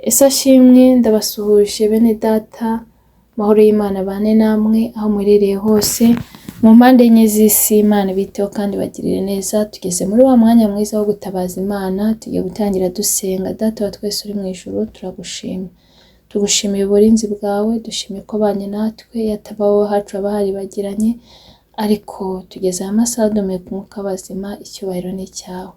Ese ashimwe ndabasuhuje bene data, amahoro y'Imana abane namwe aho muherereye hose, mu mpande enye z'isi Imana ibiteho kandi ibagirire neza. Tugeze muri wa mwanya mwiza wo gutabaza Imana, tugiye gutangira dusenga. Data wa twese uri mu ijuru, turagushima. Tugushimiye uburinzi bwawe, dushimiye ko abanye natwe, iyo ataba wowe hacu haba haribagiranye, ariko tugeze aya masaha duhumeka umwuka w'abazima, icyubahiro ni icyawe.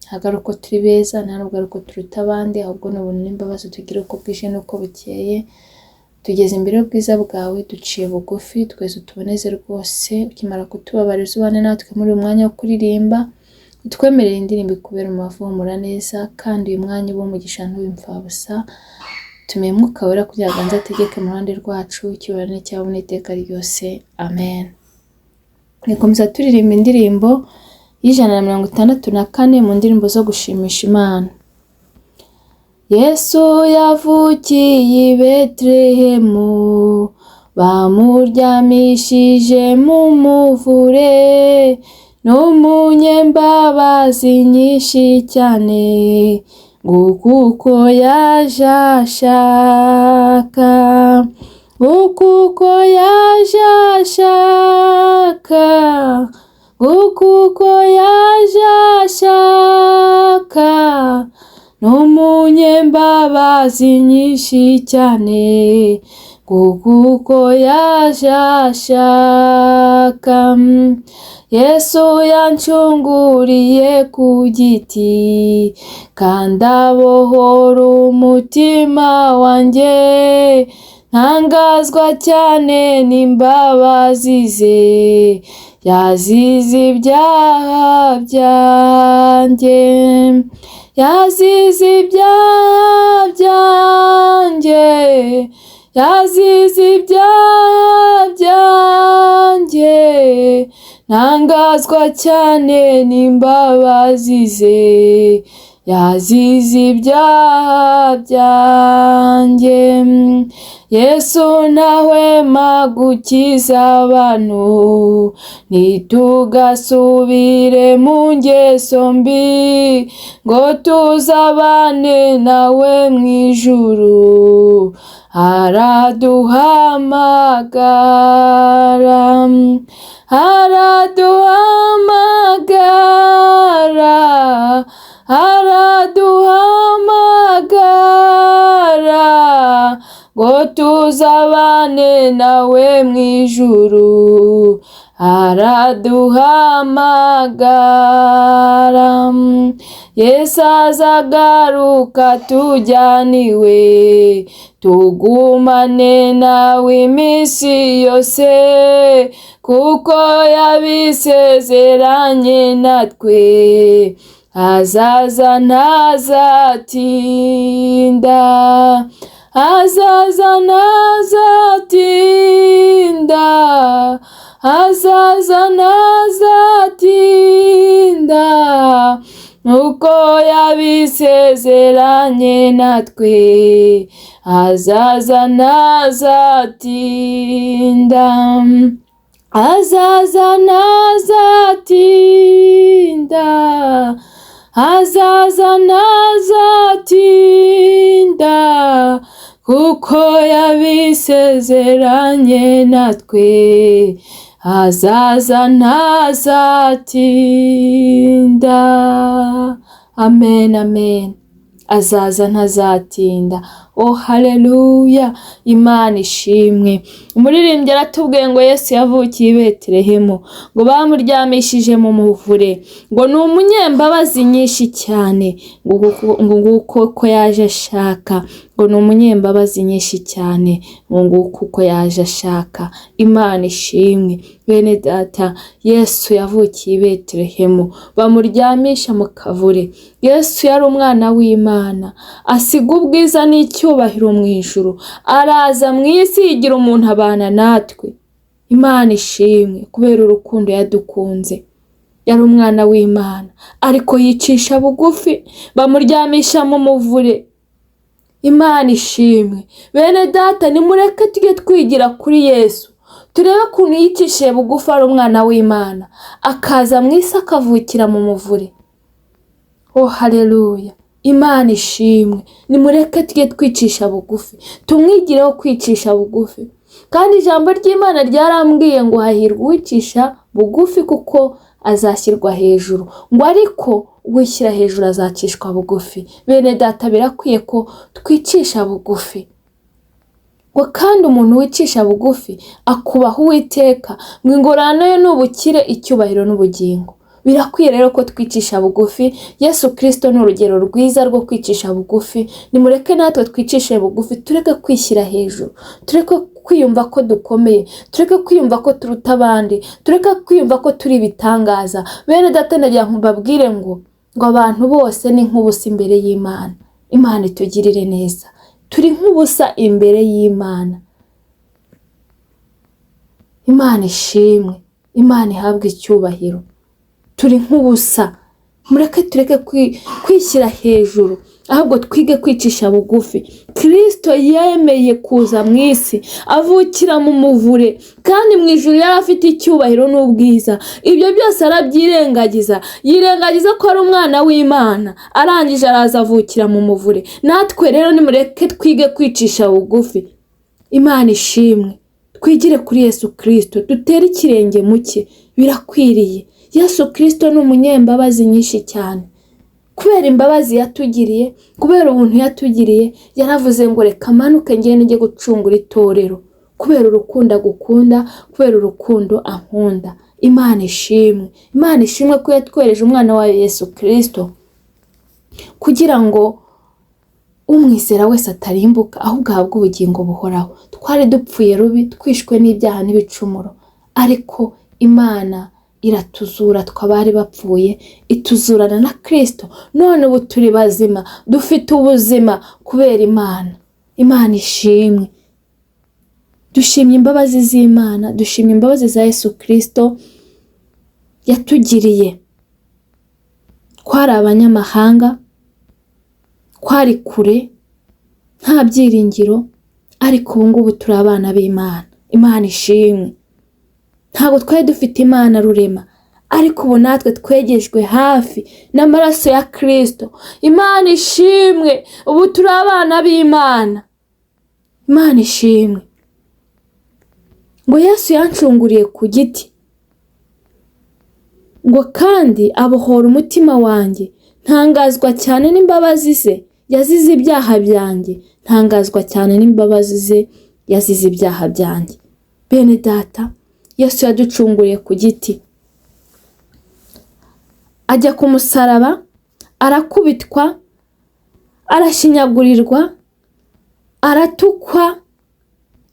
Ntabwo ari uko turi beza, nta nubwo ari uko turuta abandi, ahubwo ni ubuntu n'imbabazi tugira uko bwije n'uko bukeye. Tugeze imbere y'ubwiza bwawe, duciye bugufi, twese utuboneze rwose, ukimara kutubabarira ubane natwe muri uyu mwanya wo kuririmba, utwemerere indirimbo ikubera umubavu uhumura neza, kandi uyu mwanya ube umugisha ntube imfabusa. Tumiye Mwuka Wera kugira ngo aganze ategeke mu ruhande rwacu, icyubahiro ni icyawe n'iteka ryose. Amen. Nikomeza turirimba indirimbo y'164 mu ndirimbo zo gushimisha Imana. Yesu yavukiye i Betelehemu, bamuryamishije mu muvure, n'umunyembabazi nyinshi cyane, nguko uko yaje ashaka, nguko uko yaje ashaka, nguko uko yaje ashaka, n'umunyembabazi nyinshi cyane, nguko uko yaje ashaka. Yesu yancunguriye ku giti, kandi abohora umutima wanjye, ntangazwa cyane n'imbabazi ze, yazize ibyaha byanjye, yazize ibyaha byanjye, yazize ibyaha byanjye, ntangazwa cyane n'imbabazi ze, yazize ibyaha byanjye. Yesu ntahwema gukiza abantu, ntitugasubire mu ngeso mbi, ngo tuzabane nawe mu ijuru, araduhamagara, araduhamagara, araduhamagara, ngo tuzabane nawe mu ijuru, araduhamagara. Yesu azagaruka tujyaniwe, tugumane nawe iminsi yose, kuko yabisezeranye natwe, azaza ntazatinda, azaza ntazatinda, azaza ntazatinda, nuko yabisezeranye natwe, azaza ntazatinda, azaza ntazatinda, azaza ntazatinda, kuko yabisezeranye natwe, azaza ntazatinda. Amen, amen. Azaza ntazatinda. Oh haleluya, Imana ishimwe. Umuririmbyi aratubwiye ngo Yesu yavukiye i Betelehemu, ngo bamuryamishije mu muvure, ngo ni umunyembabazi nyinshi cyane, ngo nguko uko yaje ashaka, ngo ni umunyembabazi nyinshi cyane, ngo nguko uko yaje ashaka. Imana ishimwe. Bene data, Yesu yavukiye i Betelehemu, bamuryamisha mu kavure. Yesu yari umwana w'Imana, asiga ubwiza n'icyubahiro mu ijuru, araza mu isi yigira umuntu abana natwe. Imana ishimwe kubera urukundo yadukunze. Yari umwana w'Imana, ariko yicisha bugufi, bamuryamisha mu muvure. Imana ishimwe. Bene data, nimureke tujye twigira kuri Yesu, turebe ukuntu yicishije bugufi ari umwana w'Imana, akaza mu isi akavukira mu muvure. Oh haleluya. Imana ishimwe. Nimureke tujye twicisha bugufi, tumwigireho kwicisha bugufi. Kandi ijambo ry'Imana ryarambwiye ngo hahirwa uwicisha bugufi kuko azashyirwa hejuru, ngo ariko uwishyira hejuru azacishwa bugufi. Bene data, birakwiye ko twicisha bugufi. Ngo kandi umuntu wicisha bugufi akubaha Uwiteka, ngo ingororano ye ni ubukire, icyubahiro n'ubugingo. Birakwiye rero ko twicisha bugufi. Yesu Kirisito ni urugero rwiza rwo kwicisha bugufi. Nimureke natwe twicishe bugufi, tureke kwishyira hejuru, tureke kwiyumva ko dukomeye, tureke kwiyumva ko turuta abandi, tureke kwiyumva ko turi ibitangaza. Bene data, ndagira ngo mbabwire ngo abantu bose ni nk'ubusa imbere y'Imana. Imana itugirire neza. Turi nk'ubusa imbere y'Imana. Imana ishimwe, Imana ihabwe icyubahiro. Turi nk'ubusa. Mureke tureke kwishyira hejuru, ahubwo twige kwicisha bugufi. Kirisito yemeye kuza mu isi, avukira mu muvure, kandi mu ijuru yari afite icyubahiro n'ubwiza. Ibyo byose arabyirengagiza, yirengagiza ko ari umwana w'Imana, arangije araza avukira mu muvure. Natwe rero nimureke twige kwicisha bugufi. Imana ishimwe, twigire kuri Yesu Kirisito, dutere ikirenge mu cye, birakwiriye. Yesu Kirisito ni umunyembabazi nyinshi cyane. Kubera imbabazi yatugiriye, kubera ubuntu yatugiriye, yaravuze ngo reka manuke ngende njye gucungura itorero. Kubera urukundo agukunda, kubera urukundo ankunda. Imana ishimwe. Imana ishimwe ko yatwereje umwana wayo Yesu Kirisito, kugira ngo umwizera wese atarimbuka, ahubwo ahabwe ubugingo buhoraho. Twari dupfuye rubi, twishwe n'ibyaha n'ibicumuro, ariko Imana iratuzura twabari bapfuye, ituzurana na Kristo. None ubu turi bazima, dufite ubuzima kubera Imana. Imana ishimwe. Dushimye imbabazi z'Imana, dushimye imbabazi za Yesu Kristo yatugiriye. Twari abanyamahanga, twari kure, nta byiringiro, ariko ubu ngubu turi abana b'Imana. Imana ishimwe. Ntabwo twari dufite Imana rurema, ariko ubu natwe twegejwe hafi n'amaraso ya Kristo. Imana ishimwe, ubu turi abana b'Imana. Imana ishimwe. Ngo Yesu yancunguriye ku giti, ngo kandi abohora umutima wanjye. Ntangazwa cyane n'imbabazi ze, yazize ibyaha byanjye. Ntangazwa cyane n'imbabazi ze, yazize ibyaha byanjye. Bene data, Yesu yaducunguriye ku giti, ajya ku musaraba, arakubitwa, arashinyagurirwa, aratukwa,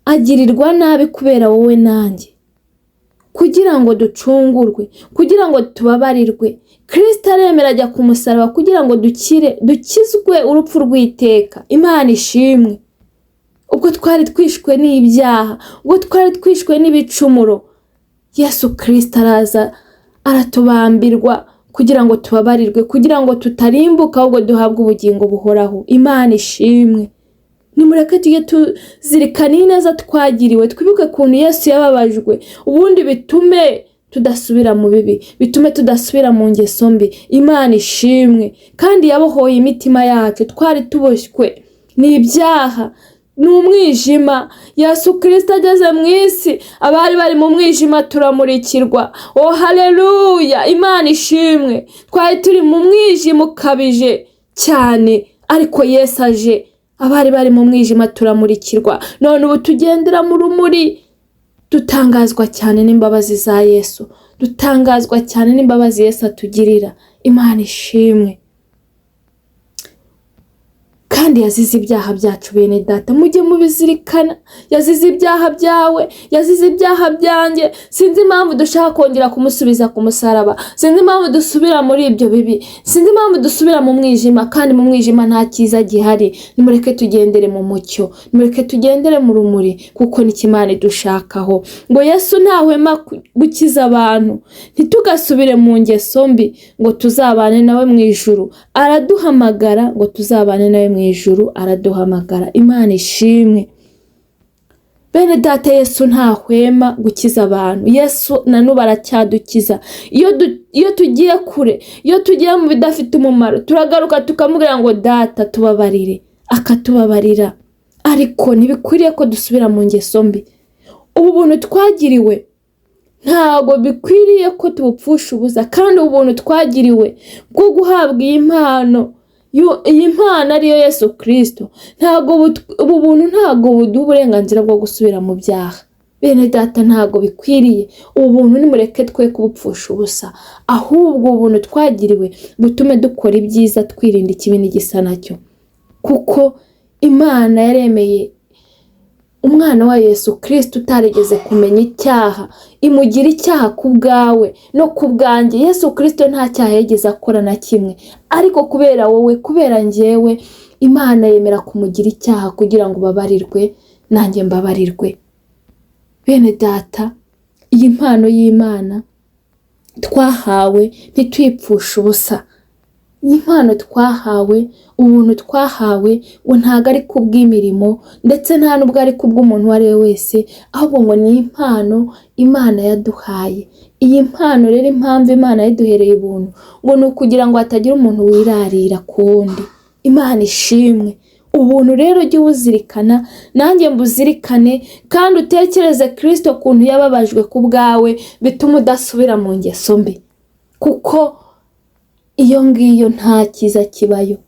agirirwa nabi kubera wowe nanjye, kugira ngo ducungurwe, kugira ngo tubabarirwe. Kristo aremera ajya ku musaraba kugira ngo dukire, dukizwe urupfu rw'iteka. Imana ishimwe. Ubwo twari twishwe n'ibyaha, ubwo twari twishwe n'ibicumuro, Yesu Kristo araza aratubambirwa kugira ngo tubabarirwe, kugira ngo tutarimbuka, ahubwo duhabwe ubugingo buhoraho. Imana ishimwe. Nimureke tujye tuzirikana ineza twagiriwe, twibuke ukuntu Yesu yababajwe, ubundi bitume tudasubira mu bibi, bitume tudasubira mu ngeso mbi. Imana ishimwe. Kandi yabohoye imitima yacu, twari tuboshywe n'ibyaha, n'umwijima. Yesu Kristo ageze mu isi, abari bari mu mwijima turamurikirwa. Oh haleluya, Imana ishimwe. Twari turi mu mwijima ukabije cyane, ariko Yesu aje, abari bari mu mwijima turamurikirwa. None ubu tugendera mu rumuri, dutangazwa cyane n'imbabazi za Yesu, dutangazwa cyane n'imbabazi Yesu atugirira. Imana ishimwe. Kandi yazize ibyaha byacu. Bene data, mujye mubizirikana. Yazize ibyaha byawe, yazize ibyaha byanjye. Sinzi impamvu dushaka kongera kumusubiza ku musaraba, sinzi impamvu dusubira muri ibyo bibi, sinzi impamvu dusubira mu mwijima, kandi mu mwijima nta cyiza gihari. Nimureke tugendere mu mucyo, nimureke tugendere mu rumuri, kuko ni Imana idushakaho. Ngo Yesu ntahwema gukiza abantu, ntitugasubire mu ngeso mbi, ngo tuzabane nawe mu ijuru. Araduhamagara ngo tuzabane nawe mu ijuru, araduhamagara. Imana ishimwe. Bene data, Yesu ntahwema gukiza abantu. Yesu na n'ubu aracyadukiza. Iyo tugiye kure, iyo tugiye mu bidafite umumaro, turagaruka tukamubwira ngo data tubabarire, akatubabarira. Ariko ntibikwiriye ko dusubira mu ngeso mbi. Ubu buntu twagiriwe ntabwo bikwiriye ko tubupfusha ubusa, kandi ubu buntu twagiriwe bwo guhabwa iyi mpano, iyi mpano ariyo Yesu Kirisito, ntabwo ubu buntu ntabwo buduha uburenganzira bwo gusubira mu byaha. Bene data, ntabwo bikwiriye. Ubu buntu nimureke twe kubupfusha ubusa, ahubwo ubuntu twagiriwe butume dukora ibyiza, twirinda ikibi n'igisa nacyo, kuko Imana yaremeye umwana wa Yesu Kirisito utarigeze kumenya icyaha, imugira icyaha ku bwawe no ku bwanjye. Yesu Kirisito nta cyaha yigeze akora na kimwe, ariko kubera wowe, kubera njyewe, Imana yemera kumugira icyaha kugira ngo ubabarirwe nanjye mbabarirwe. Bene data, iyi mpano y'Imana twahawe ntitwipfushe ubusa. Iyi mpano twahawe, ubuntu twahawe, ngo ntabwo ari kubw'imirimo, ndetse nta n'ubwo ari kubw'umuntu uwo ari we wese, ahubwo ngo ni impano Imana yaduhaye. Iyi mpano rero, impamvu Imana yaduhereye ubuntu, ngo ni ukugira ngo hatagira umuntu wirarira ku wundi. Imana ishimwe. Ubuntu rero ujye ubuzirikana, nanjye mbuzirikane, kandi utekereze Kirisito ukuntu yababajwe ku bwawe, bituma udasubira mu ngeso mbi, kuko iyo ngiyo nta cyiza kibayo.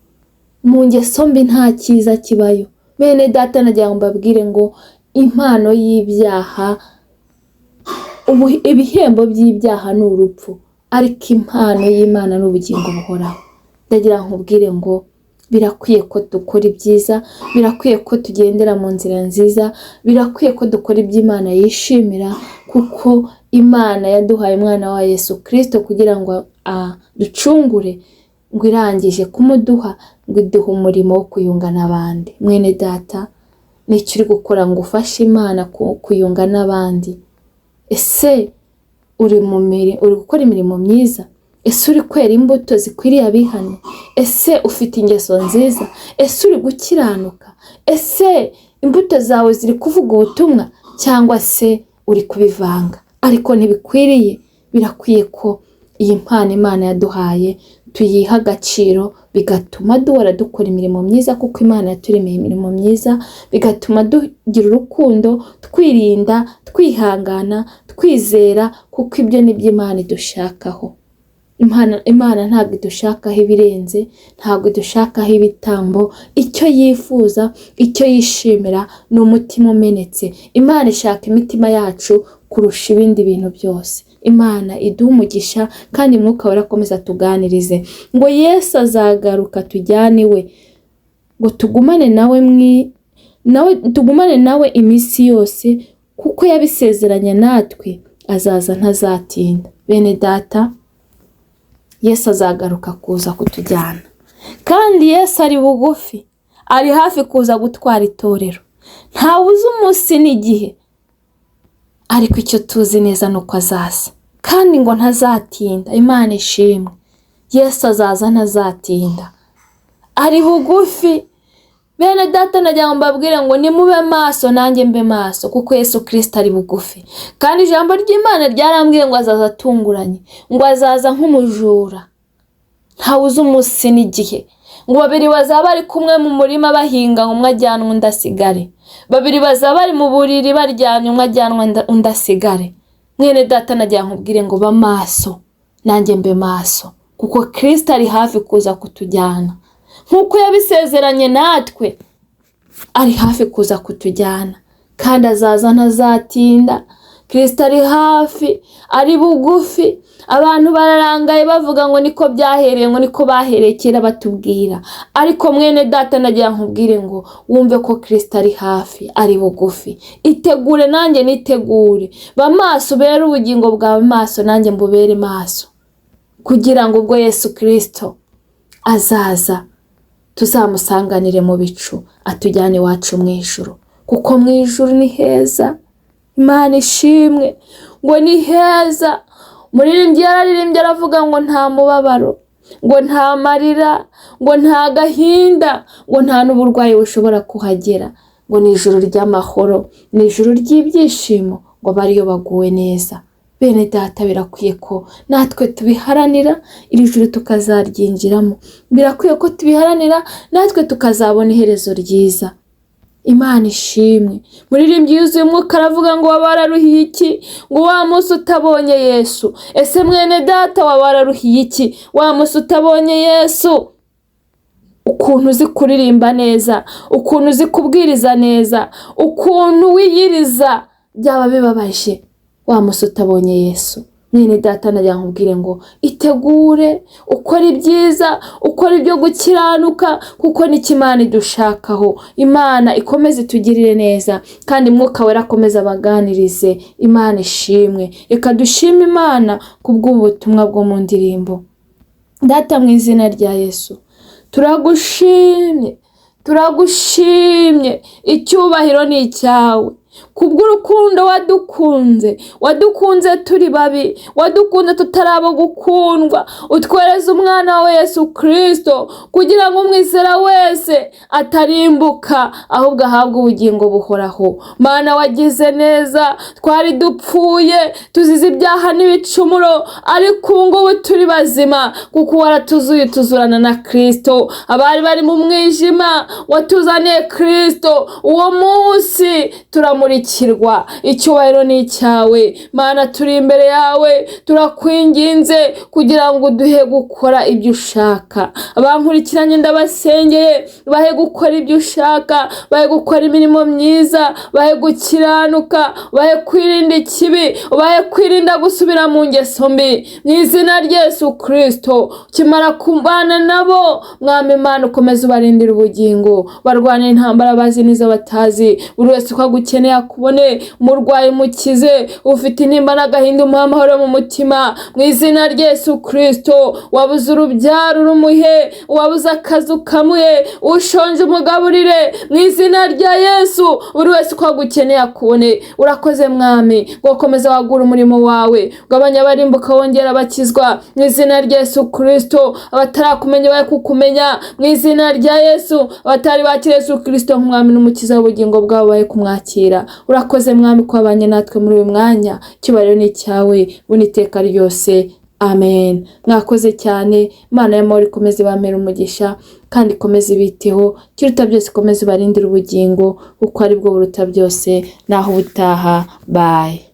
Mu ngeso mbi nta cyiza kibayo. Bene data, nagira ngo mbabwire ngo impano y'ibyaha, ibihembo by'ibyaha ni urupfu, ariko impano y'Imana ni ubugingo buhoraho. Ndagira ngo nkubwire ngo birakwiye ko dukora ibyiza, birakwiye ko tugendera mu nzira nziza, birakwiye ko dukora ibyo Imana yishimira, kuko Imana yaduhaye umwana wa Yesu Kirisito kugira ngo aducungure, ngo irangije kumuduha, ngo iduhe umurimo wo kuyunga n'abandi. Mwene data, nicyo uri gukora ngo ufashe Imana kuyunga n'abandi? Ese uri gukora imirimo myiza? Ese uri kwera imbuto zikwiriye abihannye? Ese ufite ingeso nziza? Ese uri gukiranuka? Ese imbuto zawe ziri kuvuga ubutumwa, cyangwa se uri kubivanga? Ariko ntibikwiriye. Birakwiye ko iyi mpano Imana yaduhaye tuyiha agaciro, bigatuma duhora dukora imirimo myiza, kuko Imana yaturemeye imirimo myiza, bigatuma tugira urukundo, twirinda, twihangana, twizera, kuko ibyo ni byo Imana idushakaho. Imana ntabwo idushakaho ibirenze, ntabwo idushakaho ibitambo. Icyo yifuza, icyo yishimira ni umutima umenetse. Imana ishaka imitima yacu kurusha ibindi bintu byose. Imana iduhe umugisha, kandi Mwuka Wera akomeza atuganirize ngo Yesu azagaruka tujyane iwe, ngo tugumane nawe tugumane nawe iminsi yose, kuko yabisezeranye natwe, azaza ntazatinda. Bene data, Yesu azagaruka kuza kutujyana, kandi Yesu ari bugufi, ari hafi kuza gutwara itorero. Ntawe uzi umunsi n'igihe, ariko icyo tuzi neza ni uko azaza, kandi ngo ntazatinda. Imana ishimwe. Yesu azaza ntazatinda, ari bugufi. Bene data, nagira ngo mbabwire ngo nimube maso, nanjye mbe maso, kuko Yesu Kirisito ari bugufi. Kandi ijambo ry'Imana ryarambwiye ngo azaza atunguranye, ngo azaza nk'umujura. Ntawe uzi umunsi n'igihe. Ngo babiri bazaba bari kumwe mu murima bahinga, ngo umwe ajyanwe undi asigare. Babiri bazaba bari mu buriri baryamye, umwe ajyanwe undi asigare. Mwene data, nagira ngo nkubwire ngo ba maso, nanjye mbe maso, kuko Kirisito ari hafi kuza kutujyana. Nk'uko yabisezeranye natwe, ari hafi kuza kutujyana, kandi azaza ntazatinda. Kirisito ari hafi, ari bugufi. Abantu bararangaye bavuga ngo niko byahereye, ngo niko bahereye kera batubwira. Ariko mwene data, nagira nkubwire ngo wumve ko Kirisito ari hafi, ari bugufi. Itegure nanjye nitegure. Ba maso, ubere ubugingo bwawe maso, nanjye mbubere maso, kugira ngo ubwo Yesu Kirisito azaza tuzamusanganire mu bicu, atujyane iwacu mu ijuru, kuko mu ijuru ni heza. Imana ishimwe, ngo ni heza. Umuririmbyi yararirimbye aravuga ngo nta mubabaro, ngo nta marira, ngo nta gahinda, ngo nta n'uburwayi bushobora kuhagera, Ngo ni ijuru ry'amahoro, ni ijuru ry'ibyishimo, ngo bariyo baguwe neza. Bene data, birakwiye ko natwe tubiharanira, iri juru tukazaryinjiramo. Birakwiye ko tubiharanira, natwe tukazabona iherezo ryiza. Imana ishimwe. Muririmbyi yuzuye umwuka aravuga ngo waba wararuhiye iki, ngo wa munsi utabonye Yesu? Ese mwene data, waba wararuhiye iki wa munsi utabonye Yesu? Ukuntu uzi kuririmba neza, ukuntu uzi kubwiriza neza, ukuntu wiyiriza, byaba bibabaje wa munsi utabonye Yesu. Mwene data, nagira nkubwire ngo itegure, ukore ibyiza, ukore ibyo gukiranuka, kuko nicyo Imana idushakaho. Imana ikomeze itugirire neza, kandi Mwuka Wera akomeze abaganirize. Imana ishimwe. Reka dushime Imana kubw'ubu butumwa bwo mu ndirimbo. Data, mu izina rya Yesu, turagushimye, turagushimye. Icyubahiro ni icyawe kubw'urukundo wadukunze. Wadukunze turi babi, wadukunze tutari abo gukundwa, utwereza umwana wawe Yesu Kirisito kugira ngo umwizera wese atarimbuka, ahubwo ahabwe ubugingo buhoraho. Mana, wagize neza. Twari dupfuye tuzize ibyaha n'ibicumuro, ariko ubu ngubu turi bazima kuko waratuzuye, tuzurana na Kirisito. Abari bari mu mwijima watuzaniye Kirisito, uwo munsi turamurikirwa. Icyubahiro ni icyawe, Mana. Turi imbere yawe, turakwinginze kugira ngo uduhe gukora ibyo ushaka. Abankurikiranye ndabasengeye, bahe gukora ibyo ushaka, bahe gukora imirimo myiza, bahe gukiranuka, bahe kwirinda ikibi, bahe kwirinda gusubira mu ngeso mbi, mu izina rya Yesu Kirisito. Ukimara kubana nabo, Mwami Imana, ukomeze ubarindira ubugingo, barwanira intambara bazi n'izo batazi. Buri wese uko agukeneye akubone. Umurwayi mukize, ufite intimba n'agahinda umuhe amahoro mu mutima, mu izina rya Yesu Kirisito. Wabuze urubyaro urumuhe, uwabuze akazi ukamuhe, ushonje umugaburire, mu izina rya Yesu. Buri wese uko agukeneye akubone. Urakoze, Mwami, ngo ukomeze wagura umurimo wawe, ugabanya abarimbuka, wongera abakizwa, mu izina rya Yesu Kirisito. Abatarakumenya bahe kukumenya, mu izina rya Yesu. Abatari bakira Yesu Kirisito nk'umwami n'umukiza w'ubugingo bwabo bahe kumwakira. Urakoze, Mwami, ko wabanye natwe muri uyu mwanya. Icyubahiro ni icyawe buno iteka ryose, amen. Mwakoze cyane. Imana y'amahoro ikomeze ibamere umugisha kandi ikomeze ibiteho. Ikiruta byose, ikomeze ibarindire ubugingo, kuko aribwo buruta byose. Naho ubutaha, bye.